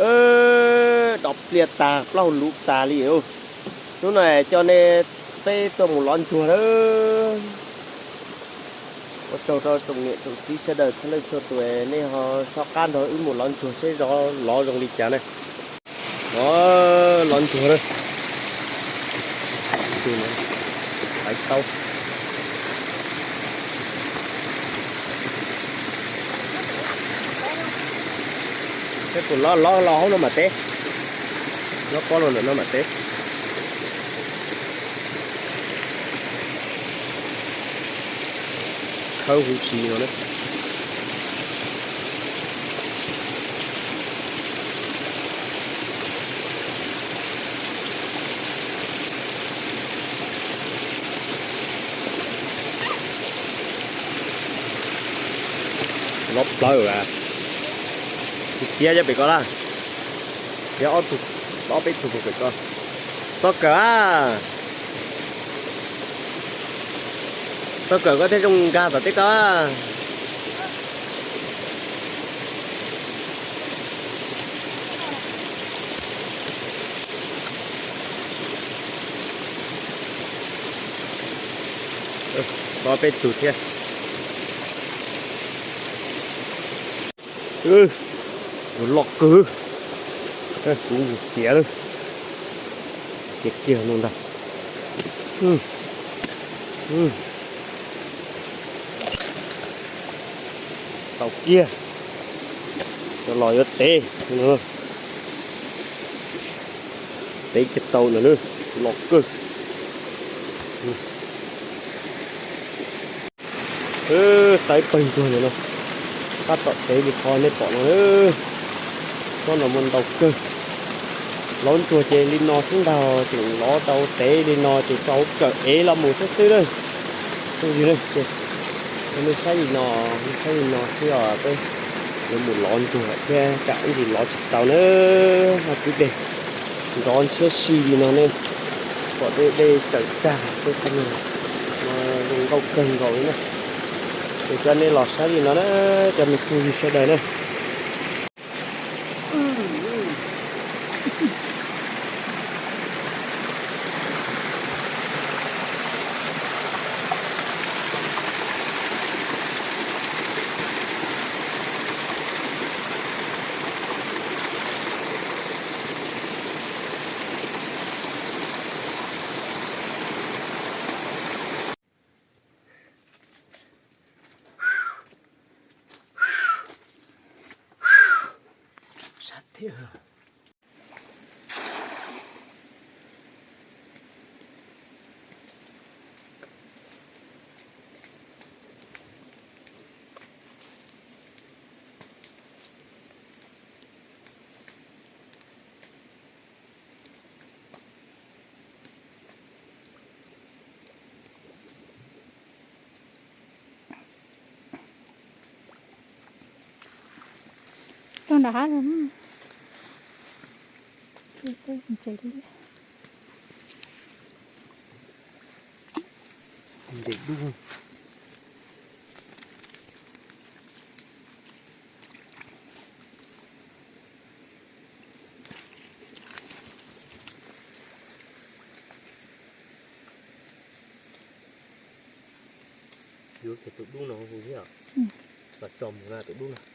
Dov pliaj tag, plaub hau luv tag li. Hnub no coj nej peb tuaj mus lov ntsuag lawm. Ua tsaug rau tsoom niam tsoom txiv sawv daws txhua leej txhua tus, nej ho soj qab nrog wb mus lov ntsuag seb lov zoo li cas na. Lov ntsuag na. Ais tau. Peb kuj lov lov los hauv no mam teb. Lov pob los ntawm no mam teb. Khawb huv si no na. Lov plawv a. Txiav cov pem ko na. Txiav ob tug, ob peb tug pem ko. Txhob kawm a. Txhob kawm koj thiaj zoo nkag tom tej ko. Lov peb tug thiab. Loj kawg. Kuv txiav lawm. Txiav kiag no ntag. Tau kiag. Cov los yuav tev. Tev kiag tau no na. Loj kawg. Tawb pawg ntsuag ntawm no, tab tom tev li qhov nej pom no. Tsob no muaj ntau kawg. Lov ntsuag ces li no xwb ntag, tseem lov tau tev li no ces tso hauv kawm ev los mus xwb xwb na. Phooj ywg na, nej saib li no, nej saib li no xwb os, peb yuav mus lov ntsuag thiab tsam ib ntsis lov tsis tau na. Haj kwv dej nrov ntshiab si li no ne, pom tej dej tawm tag tej qhov no zoo nkauj kawg nkaus li na. Es coj nej los saib li no na, cov me phooj ywg sawv daws na. Sab thiab. Tuaj nram hav zoov. Ntses dub. Yuav kiag tus dub no hu thiab. Los tso mus na tus dub no.